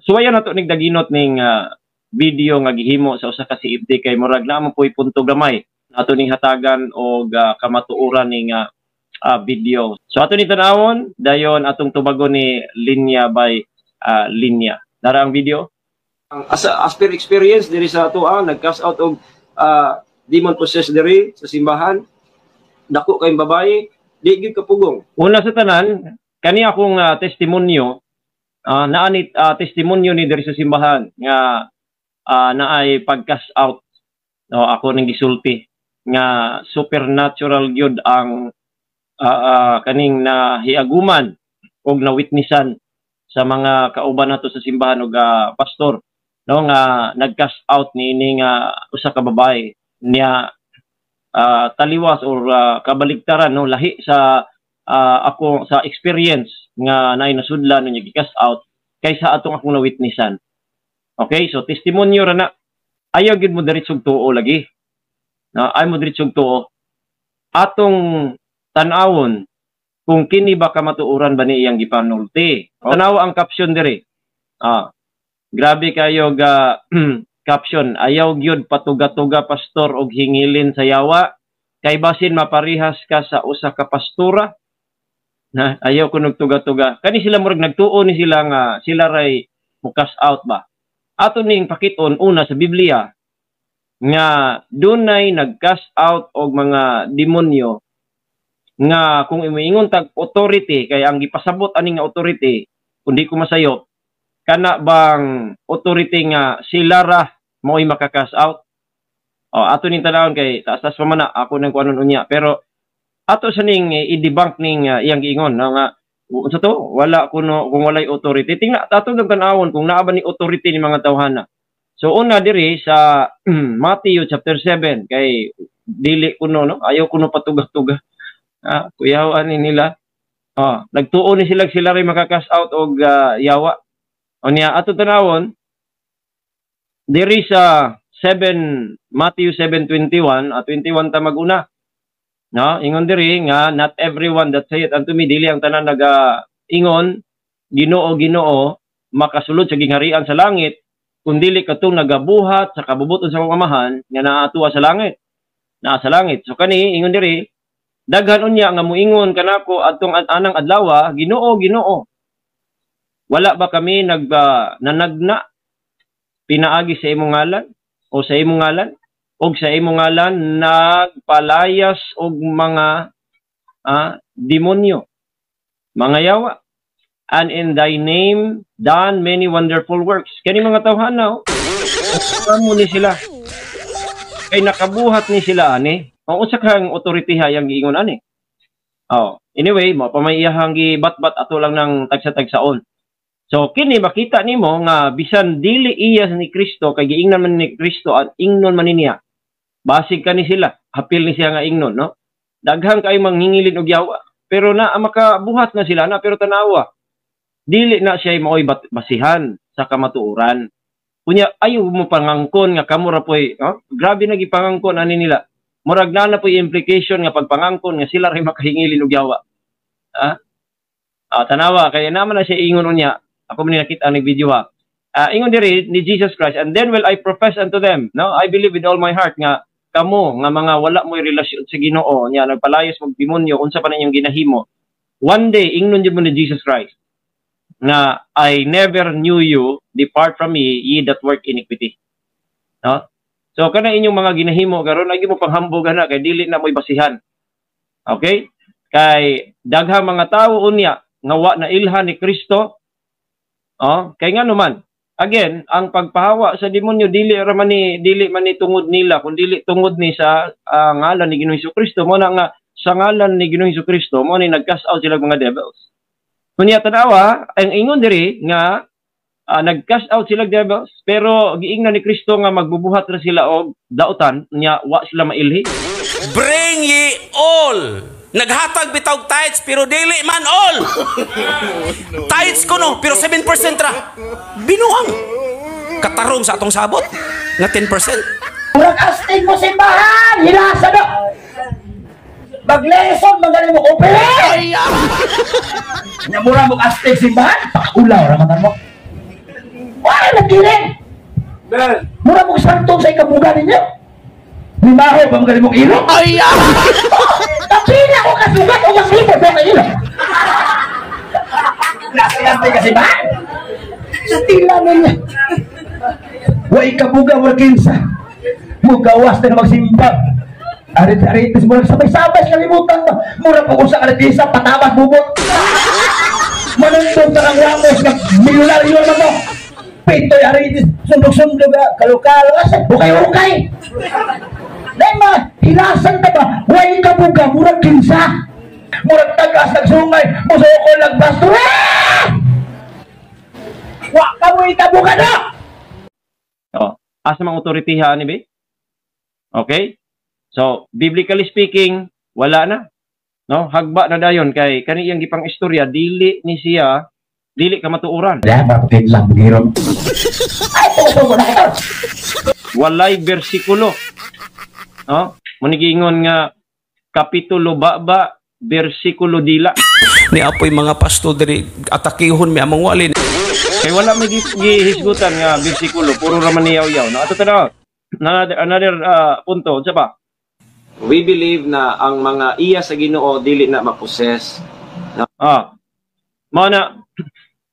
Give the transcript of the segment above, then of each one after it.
Suwayan nato ning daginot ning video nga gihimo sa usa ka CFD kay murag naa man po'y punto gamay ato ning hatagan og kamatuoran ning video. So ato ni tanawon dayon atong tubagon ni linya by linya. Dara ang video. Ang as per experience diri sa atoa, nag-cast out og demon possessed diri sa simbahan, dako kayong babae, di gyud kapugong. Una sa tanan, kani akong testimonyo, naa ni testimonyo ni diri sa simbahan nga naay pag-cast out. No, ako ning gisulti nga supernatural gyud ang kaning nahiaguman og na-witnessan sa mga kauban nato sa simbahan og pastor, no, nga nag-cast out niini nga usa ka babae niya, taliwas or kabaligtaran, no, lahi sa ako sa experience nga naay nasudlan niya gi-cast out kaysa atong akong na-witnessan. Okay, so testimonyo ra na. Ayaw gid mo diretsog tuo lagi. No, ay mo diretsog tuo. Atong tan-awon kung kini ba kamatuoran ba ni iyang gipanulti. Tanawa ang caption diri. Grabe kayo ga caption. "Ayaw gyud patuga-tuga, pastor, og hingilin sa yawa kay basin maparihas ka sa usa ka pastura." Na ayaw ko nagtuga-tuga. Kani sila murag nagtuo ni sila nga sila ray mo-cast out ba. Ato ning pakiton una sa Biblia nga dunay nag-cast out og mga demonyo nga kung imuingon tag authority, kay ang gipasabot ani nga authority, kung di ko masayop, kana bang authority nga sila ra mo'y maka-cast out. O, ato ning tanawon kay taas pa man na ako nang kuanon unya, pero ato sa ning i-debunk ning iyang giingon, no, nga unsa to, wala kuno kung walay authority. Tingna ato ng tan-awon kung naa ba ni authority ni mga tawhana. So una diri sa Matthew chapter 7, kay dili kuno, no, ayaw kuno patugah-tugah. Kuyaw ani nila. Oh, nagtuo ni sila sila ray maka-cast out og yawa. Unya ato tanawon diri sa 7, Matthew 7:21, 21 ta maguna. No, ingon diri nga, "Not everyone that saith unto me," dili ang tanan naga ingon, "Ginoo, Ginoo," "makasulod sa gingharian sa langit, kundili katong nagabuhat sa kabubuton sa akong Amahan nga naa sa langit." Naa sa langit. So kani ingon diri, "Daghan unya nga muingon kanako adtong anang adlawa, 'Ginoo, Ginoo. Wala ba kami nag nanagna pinaagi sa imong ngalan o sa imong ngalan og sa imong ngalan nagpalayas og mga demonyo, mga yawa, and in thy name done many wonderful works?'" Kani mga tawhana, oh, kamo ni sila kay nakabuhat ni sila ani. Ang usa kang authority hayang giingon ani? Oh, anyway, mo pa may iyahang gibatbat, ato lang ng tagsa-tagsaon. So kini makita nimo nga bisan dili iya ni Kristo, kay giingnan man ni Kristo at ingnon man niya. Basig kani sila, hapil ni siya nga ingnon, no? Daghan kay manghingilin og yawa, pero na makabuhat na sila na, pero tanawa. Dili na siya maoy basihan sa kamatuoran. Unya ayo mo pangangkon nga kamo ra poy, oh, grabe na gipangangkon ani nila. Murag na na po'y implication nga pagpangangkon nga sila ray makahingilin og yawa. Ah? Tanawa kaya naman na siya ingon unya. Ako man nakita ang video ha. Ingon diri ni Jesus Christ, "And then will I profess unto them," no? I believe with all my heart nga kamo nga mga wala mo'y relasyon sa Ginoo nya nagpalayas mag demonyo, unsa pa ninyong ginahimo. One day ingnon jud mo ni Jesus Christ nga, "I never knew you, depart from me, ye that work iniquity." No? So kana inyong mga ginahimo karon lagi mo panghambog na kay dili na mo'y basihan. Okay? Kay daghang mga tawo unya nga wa na ilhan ni Kristo. Oh, kay nga naman, again, ang pagpahawa sa demonyo dili ra man ni dili man ni tungod nila kun dili tungod ni sa ngalan ni Ginoong Kristo. Mo na nga sa ngalan ni Ginoong Kristo mo ni nag-cast out sila mga devils. Kunya tanawa, ang ingon diri nga nag-cast out sila devils, pero giingnan ni Kristo nga magbubuhat ra sila og dautan nya wa sila mailhi. Bring ye all. Naghatag bitaw tithes pero dili man all. Tithes kuno pero 7% ra. Binuang. Katarong sa atong sabot nga 10%. Murag astig mo simbahan! Hilasa na! Magleson, magaling mo kupi! Nya mura mo astig simbahan, pakaulaw raman mo. Wala nagkiling. Mura mong santong sa ikabuga ninyo. Limaho ba mga mong ilong? Ay! Kapila ko kasugat o mas libo ba kayo? Nasa kasi ba? Sa tila nila. Wa ikabuga wa kinsa. Mugawas na magsimba. Arit-aritis mo lang sabay-sabay kalimutan ba? Mura po kung sa karitisa, patamas bubot. Manundog na kang ramos nga milyonaryo na mo. Pitoy aritis, sundog-sundog, kalukalo, asa, ukay-ukay. Dahil ma, hilasan ka ba? Wa ikabuga, murag kinsa. Murag tagas, nagsungay, musuko nagbasto. Wa ka mo ikabuga na! Oh, asa mang authority ha, ni be? Okay? So, biblically speaking, wala na. No, hagba na dayon kay kani iyang gipang istorya dili ni siya, dili ka matuoran. Walay bersikulo. No? Munigingon nga kapitulo ba bersikulo dila. Ni apoy mga pastor diri atakihon mi among walin. Kay wala may gihisgutan nga bersikulo, puro ra man niyaw-yaw. No, ato tanaw. Another punto, unsa pa? We believe na ang mga iya sa Ginoo dili na maposes. No? Ah. Mao na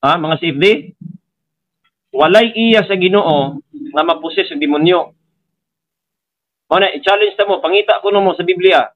mga CFD, walay iya sa Ginoo nga maposes ang demonyo. Mao na i-challenge ta mo, pangita kuno mo sa Biblia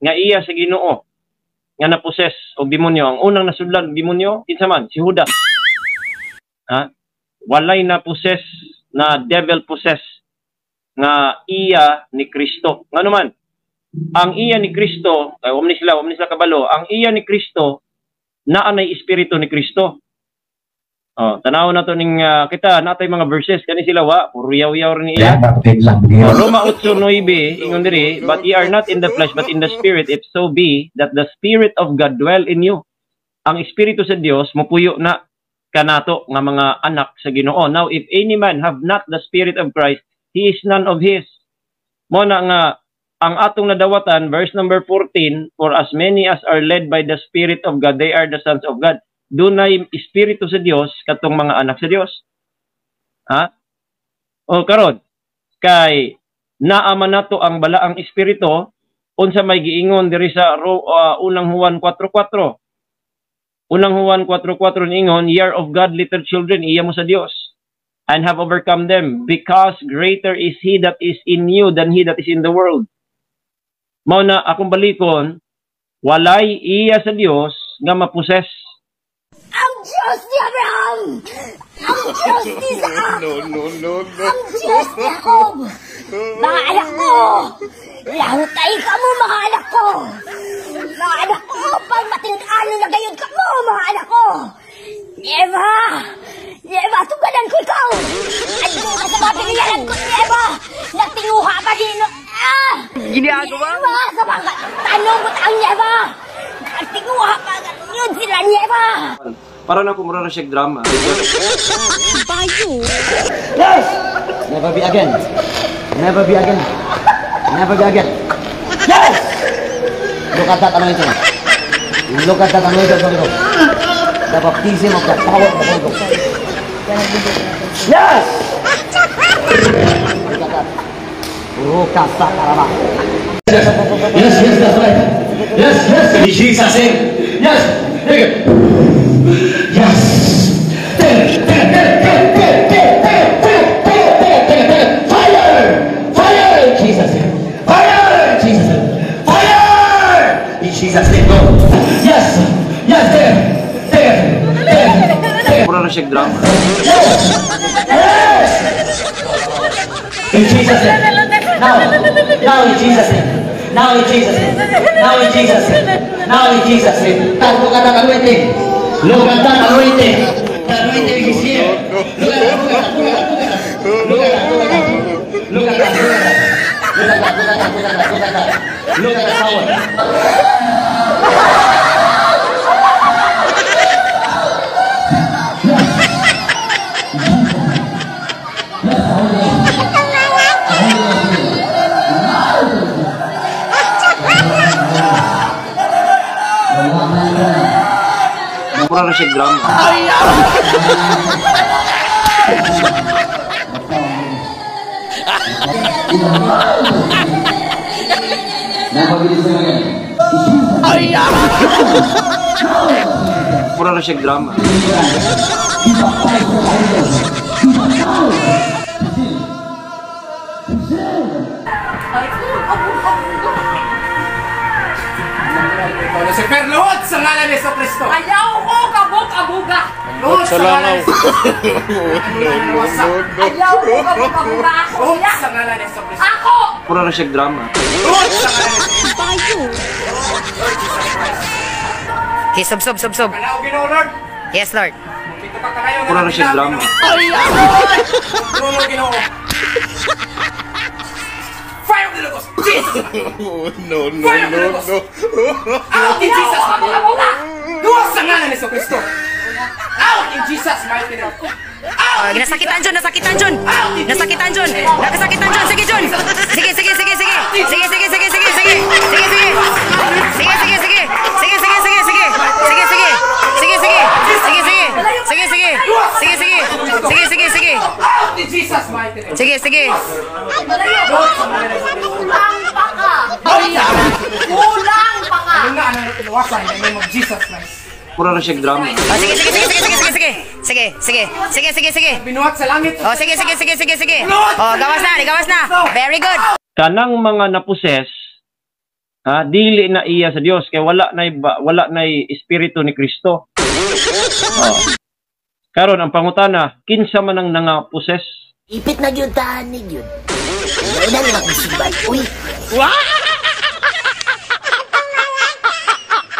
nga iya sa Ginoo nga naposes og demonyo. Ang unang nasudlan og demonyo kinsa man? Si Judas. Ha? Walay naposes na devil possess nga iya ni Kristo. Ngano man? Ang iya ni Kristo, ay wala sila kabalo, ang iya ni Kristo naa nay espiritu ni Kristo. Oh, tanaw na to ning kita natay mga verses kani sila wa puro yaw-yaw ni iya. Oh, Roma 8:9 ingon diri, but ye are not in the flesh but in the spirit, if so be that the spirit of God dwell in you. Ang espiritu sa Dios mopuyo na kanato nga mga anak sa Ginoo. Now if any man have not the spirit of Christ, he is none of his. Mo na nga ang atong nadawatan, verse number 14, for as many as are led by the Spirit of God, they are the sons of God. Dunay espiritu sa Dios katong mga anak sa Dios. Ha? O karon kay naama nato ang balaang espiritu, unsa may giingon diri sa unang Juan 4:4. Unang Juan 4:4 niingon, ye are of God, little children, iya mo sa Dios, and have overcome them, because greater is he that is in you than he that is in the world. Mao na akong balikon, walay iya sa Dios nga maposes. Ang Diyos ni Abraham! Ang Diyos ni Isaac! No, no, no, no. Ang Diyos ni Jacob! Mga anak ko! Langtay ka mo, mga anak ko! Mga anak ko, pag matingano na gayon ka mo, mga anak ko! Eva! Eva, tugalan ko ikaw! Ando ka sa mga piniyalan ko, Eva! Nagtinguha pa din! Ah! Ginagawa? Eva, sa mga tanong ko taong Eva! Nagtinguha pa yun sila, Eva! Para na kumura na siya drama. Bayo! Yes! Never be again. Never be again. Never be again. Yes! Look at that anointing. Look at that anointing of the Holy Ghost. The baptism of the power of the Holy Ghost. Yes! Look at that. Yes, yes, that's right. Yes, yes. In Jesus' name. Yes. Take it. Yes. Take it, take it, take it, take it, take it, take it, take it, take it, take it, take it. Fire! Fire in Jesus' name. Fire in Jesus' name. Fire! In Jesus' name, go. Yes. Yes, take it. Take it. Take it. Take it. Mura na siya drama. Yes! Yes! In Jesus' name. Now, now in Jesus' name. Now in Jesus' name. Now in Jesus' name. Now in Jesus' name. Look at that anointing. Look at that anointing. The anointing is here. Look at that, look at that, look at that, look at that. Look at that, look at that. Look at that, look at that, look at that, look at that. Look at the power. Mura na siya drama. Napabilis naman yan. Mura na siya drama. Lucifer, luhod sa ngalan ni Kristo. Ayaw ko kabog abuga. Luhod sa ngalan ni Kristo. Ayaw ko kabog abuga. Ako Luhod siya. sa ngalan ni Kristo. Ako! Mura na siya drama. Luhod sa ngalan ni Okay, sub, sub, sub, sub. Kanaog Ginoo Lord. Yes, Lord. Dito ka kanayo Mura na siya drama. Trono Ginoo. Fire of the Logos. Jesus. No, no, Fire of the no, Logos. no. Out in Ayaw Jesus. ko kabog abuga. Luhod sa ngalan ni Kristo. Out in Jesus mighty name. Oh, ginasakitan, Jun. Nasakitan, Jun. Nasakitan, Jun. Nakasakitan, Jun. Sige, Jun. Sige, sige, sige, sige. Sige, sige, sige, sige, sige. Sige, sige. Sige, sige, sige. Sige, sige, sige, sige. Sige, sige. Sige, sige. Sige, sige. Sige, sige. Sige, sige. Sige, sige, sige. Out in Jesus mighty name. Sige, sige. Kulang pa ka. Kulang pa ka. Ano na ano tinuwasan in the name of Jesus Christ. Mura na siya drama. Oh, sige, sige, sige, sige, sige, sige, sige. Sige, sige. Sige, sige, sige. Binuhat sa langit. Oh, sige, sige, sige, sige, sige. Oh, gawas na, gawas na. Very good. Kanang mga naposes, ha, dili na iya sa Dios kay wala na wala na espiritu ni Kristo. Oh. Karon ang pangutana, kinsa man ang nangaposes? Ipit na gyud tahan ni gyud. Wala na akong simban. Uy. Wow!